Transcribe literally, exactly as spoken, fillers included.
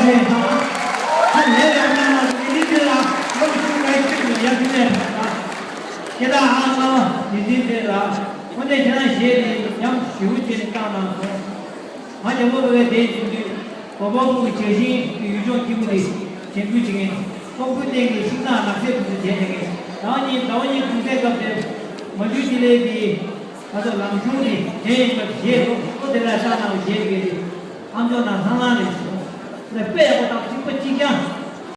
ཁ་ལས་ལས་མེད་ན་མི་འདི་ཚོ་ལ་སློབ་ཞུ་བའི་ཆེད་དུ་ཡར་ཞུ་ནས་ད་ཁྱེད་དང་ཨ་ལ་མི་འདི་ཚོ་ལ་འོན་ཏེ་ཁྱེད་རང་གཞས་དེ་ཉམས་ཞེ་པོ་བྱས་ནས་བཏང་གནང་སོང་། ང་རྒྱལ་པོ་རེ་བའི་དེ་ཡིན་དུས་གོ་པ་ཕུག་གི་བྱ་བཞིན་ཡུལ་ལྗོངས་སྐྱིད་པོ་དེ་དྲན་སྐུལ་བྱེད་མཁན། ཀོང་པོའི་སྟེང་གི་ཤིང་ནགས་ནགས་ཚལ་དེ་ཚོ་མཇལ་བསྡད་མཁན། ཟླ་བ་གཉིས་ཟླ་བ་གཉིས་གུང་སེང་སྐབས་དེར་མ་གྱུར་ཅི་ལེ་གི་ད་ཚོ་ལམ་གཞུང་དེ་དྲན་ཡོད་སྐབས་གཞས་ལོ་ལོ་དེ་ལ་བཏང་གནང་བའི་གཞས་དེ་གས་དེ། ཨ་མཆོག་ནང་ལྷང་ལྷང་རེད་ཟེར། དེ་དཔེ་ཡག་པོ་དང་གཅིག་པ་གཅིག་རྐྱང་།